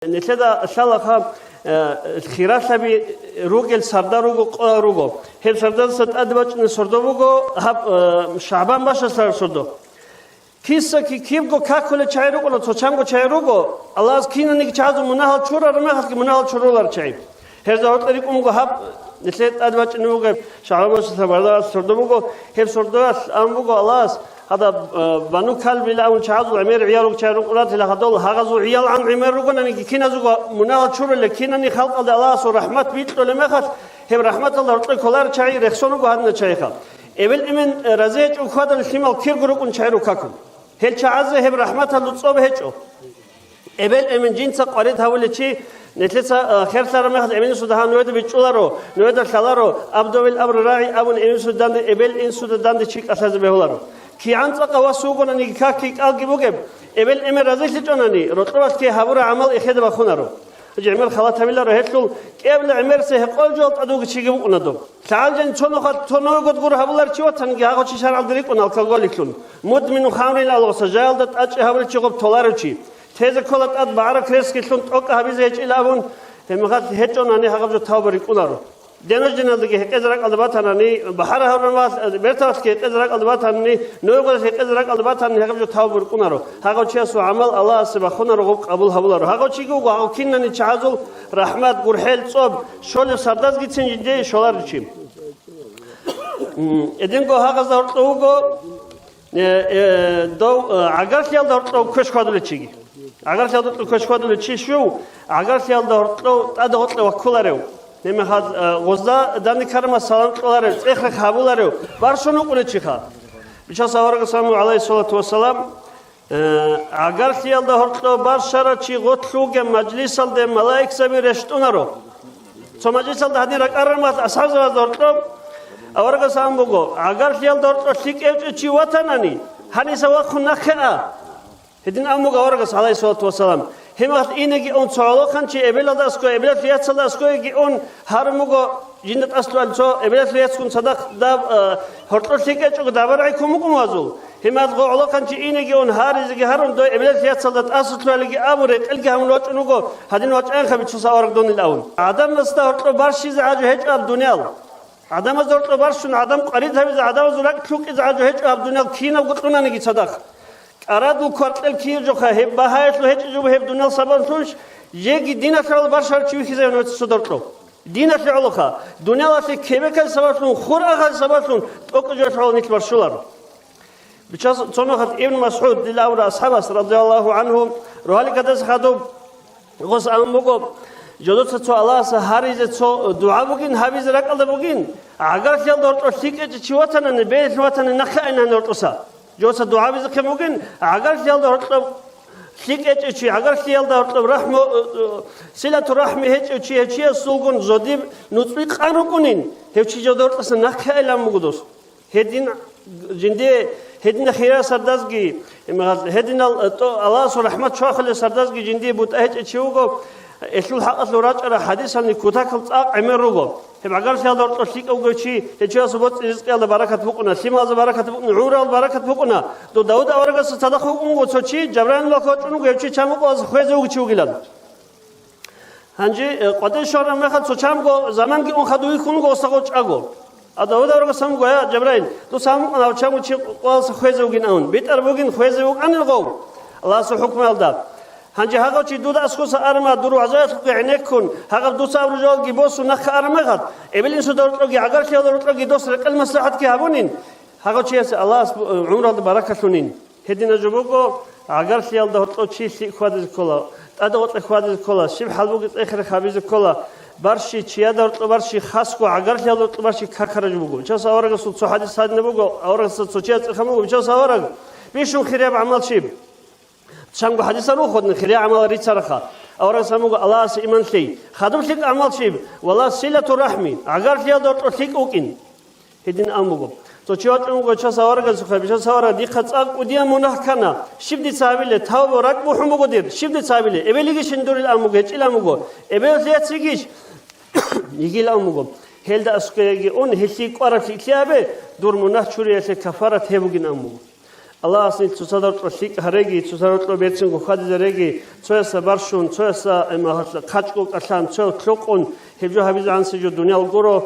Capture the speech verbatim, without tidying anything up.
Нилъеда лъалаха, э, хиралъаби ругел сардар руго, къоял руго. Гьеб сардаса тӀаде бачӀунеб сордо буго гьаб, э, ШагӀбан башалъа сордо. Киса-кки кибго какулел чагӀи рукӀуна, цо чанго чагӀи руго, Аллагьас кинаниги чагӀазул мунагьал чурараб мехалъги мунагьал чуруларел чагӀи. Гьезда гьоркье рикӀкӀун буго гьаб, нилъее тӀаде бачӀунеб бугеб ШагӀбан башалъа барда сордо буго, гьеб сордоялъ абун буго Аллагьас, гьадаб, э, Бану Калбил абун чагӀазул гӀемер гӀиял руго чагӀи рукӀуна, гьадал гьагъазул гӀиял гӀан гӀемер ругонаниги, киназего мунагьал чурулел, кинани халкъалде Аллагьасул рахӀмат бикьулеб мехалъ, гьеб рахӀматалда гьоркье кколарел чагӀи рехсон руго гьадинал чагӀиха. Эбел-эмен, э, рази гьечӀого хьвадаб лъимал кирго рукӀун чагӀи руккакун. Гьел чагӀазе гьеб рахӀматалъул цӀоб гьечӀо. Эбел-эмен жинца къварид гьавулев чи, нилъеца, э, херлъараб мехалъ эбел-инсуда гьав нужеда бичӀчӀуларо, нужеда лъаларо, абдовил абру рагӀи абун эбел-инсуда данде, эбел-инсуда данде чи кӀалъазе бегьуларо. КигӀан цӀакъ вас вугонаниги как-, кӀалги бугеб, эбел-эмен разилъичӀонани, рокьулалъги гьабураб гӀамал эхеде бахунаро. ГӀемер халат гьабиларо гьелъул, кӀиабилеб гӀемерисеб гьекъолеб жоялда тӀад вугев чиги вукӀуна доб. ЛъагӀалжан цо нухалъ цо новый год гур гьабуларев чи ватаниги, гьагъав чи шаргӀалде рикӀкӀуна алкоголиклъун, мудмину хамрин алгъуса, жаялда тӀачӀи гьабулев чи гъоб толарев чи. Тезе ккола тӀад багӀараб кресклъун тӀокӀ гьабизе гьечӀила абун, гьеб мехалъ гьечӀонани гьагъаб жо тавба рикӀкӀунаро. Денождиналдаги гьекъезе ракӀалда батанани, бахӀараб гьабураб мехалъ, берталъги гьекъезе ракӀалда батанани, новый годалъ гьекъезе ракӀалда батанани гьагъаб жо тавба рикӀкӀунаро. Гьагъав чиясул гӀамал Аллагьасе бахунарого гъоб къабул гьабуларо. Гьагъав чиги вуго, гьагъав кинани чагӀазул рахӀмат, гурхӀел, цӀоб щолеб сардазгицин жиндие щоларев чи. М, эдинго гьагъазда гьоркьов вуго, Э, э, дов, э, гӀагарлъиялда гьоркьов квеш хьвадулев чиги. ГӀагарлъиялда гьоркьов квеш хьвадулев чи щив? ГӀагарлъиялда гьоркьов тӀаде гъоркье ваккуларев. Гьеб мехалъ, э, гъозда данде ккараб мехалъ салам кьоларев, цӀех-рех гьабуларев, барщун вукӀунев чиха. Бичасул аварагас абун буго, гӀалайгьиссалату вассалам, э, гӀагарлъиялда гьоркьов барщарав чи гъорлъ вугеб мажлисалде малаикзаби рещтӀунаро. Цо мажлисалда гьадин ракӀараб мехалъ асхӀабзабазда гьоркьоб аварагас абун буго, гӀагарлъиялда гьоркьоб лъикӀав чи ватанани, гьаниса вахъун нахъе а. Гьедин абун буго аварагас, гӀалайгьиссалату вассалам. Гьеб мехалъ инеги ун цо гӀолохъанчи эбелалда аскӀове, эбелалъул яцалда аскӀовеги ун гьарун буго, жинда тӀасалъугьанин цо эбелалъул яцгун цадахъ даб, э, гьоркьор лъикӀав чӀого дабарагӀи ккун букӀун вазул. Гьеб мехалъ гъо гӀолохъанчи инеги ун гьаризеги гьарун, дой эбелалъул яцалда тӀасалъугьанин абун рекъелги гьабун вачӀун вуго, гьадин вачӀайинха, бичасул авараг, дунил абун. ГӀадамазда гьоркьоб барщизе гӀажу гьечӀо гьаб дуниял. ГӀадамазда гьоркьоб барщун гӀадамал къварид гьабизе, гӀадамазул ракӀ лъукӀизе гӀажу гьечӀо гьаб дуниял кинабго кьунаниги цадахъ. КӀарадул кваркьел кире жоха, гьеб багьаялъул гьечӀеб жо гьеб дуниял сабаблъунищ, жеги диналъе гӀоло барщарав чи вихьизавин вецасда гьоркьоб. Диналъе гӀолоха, дуниялалъе кебекалъе сабаблъун, хурахъалъе сабаблъун тӀокӀаб жоялъе гӀоло нилъ барщуларо. Бичасул цо нухалъ Ибн МасгӀуд, дила авараг асхӀабас, радияллагьу гӀангьу, рогьалил гадазе хадуб гъос абун буго, жодоца цо Аллагьасе гьаризе цо дугӀа бугин, гьабизе ракӀалда бугин, гӀагарлъиялда гьоркьоб лъикӀав чи ватанани, бегьулъ ватани нахъе айин гьанир гьоркьоса. Жодоца дугӀа бизехъин бугин, гӀагарлъиялда гьоркьоб лъикӀав чи, гӀагарлъиялда гьоркьоб рахӀму, э, э, силату рахӀми гьечӀев чи, гьев чиясулгун жодиб нуцӀби къан рукӀунин, гьев чи жодор гьоркьоса нахъе айилан буго дос. Гьедин жиндие, гьединал хириял сардазги, гьединал, э, тӀо-, Аллагьасул рахӀмат чвахулел сардазги жиндие бутӀа гьечӀев чи вуго, гьелъул хӀакъалъулъ рачӀарал хӀадисални кутакал цӀакъ гӀемер руго. Гьеб гӀагарлъиялда гьоркьоб лъикӀав чи, гьев чиясул боцӀи-ризкъиялда баракат букӀуна, лъималазда баракат букӀуна, гӀумруялда баракат букӀуна. Дов Давуд аварагасда цадахъ вукӀун вуго цо чи, Жабраил малаик вачӀун вуго, гьев чи чамукъоялдаса хвезе вугев чи вугилан. Гьанже, э, къватӀив щвараб мехалъ цо чамго заманги ун хадув вихьун вуго гъосда гъов чӀаго. А Давуд аварагас абун буго: «Я, Жабраил, дуца абун букӀана гьав чамго чи къоялдаса хвезе вугин», – абун. БитӀараб бугин хвезе вукӀанин гъов Аллагьасул хӀукмуялда. Гьанже гьагъав чи дуда аскӀоса арма, дур вагӀзаялъухъе гӀенеккун, гьагъаб дуца абураб жоялги босун нахъе араб мехалъ, эбел-инсуда гьоркьоги, гӀагарлъиялда гьоркьоги дос рекъел маслахӀатги гьабунин, гьагъав чиясе Аллагьас бу-, гӀумруялда баракат лъунин. Гьединаб жо буго, гӀагарлъиялда гьоркьов чи лъикӀ хьвадизе ккола, тӀаде гъоркье хьвадизе ккола, щиб хӀал бугеб цӀех-рех гьабизе ккола, барщи, чияда гьоркьов барщи, хасго гӀагарлъиялда гьоркьов барщи какараб жо буго. Бичасул аварагасул цо хӀадис гьадинаб буго, аварагасда цо чияс цӀеханбуго, бичасул авараг, бищун хирияб гӀамал щиб? Чанго хӀадисал рухъун хирияб гӀамал рицараха. Аварагас абун буго: «Аллагьасе иман лъей». Хадуб лъикӀ гӀамал щиб? Вала, силату рахӀми, гӀагарлъиялда гьоркьов лъикӀ вукӀин. Гьедин абун буго. Цо чи вачӀун вуго, бичасул аварагасухъе: «Бичасул авараг, дихъа цӀакъ кӀудияб мунагь ккана. Щиб дица гьабилеб? Тавба, ракӀ бухӀун буго дир. Щиб дица гьабилеб? Эбел йигищин дурил?» – абун буго. ГьечӀила абун буго. Эбел яц йигищ? Йигила абун буго. Гьелда аскӀовеги ун, гьелъие кӀвараб лъикӀлъи гьабе, дур мунагь чуриялъе кафарат гьеб бугин абун буго. Аллагьас нилъ цоцазда рокьо лъикӀ гьареги, цоцазда рокьо берцинго хьвадизареги, цоясда барщун, цоясда, э, магьалъ хъачӀго кӀалъан, цояв лъокъун, гьеб жо гьабизе гӀансиджо дуниял гуро,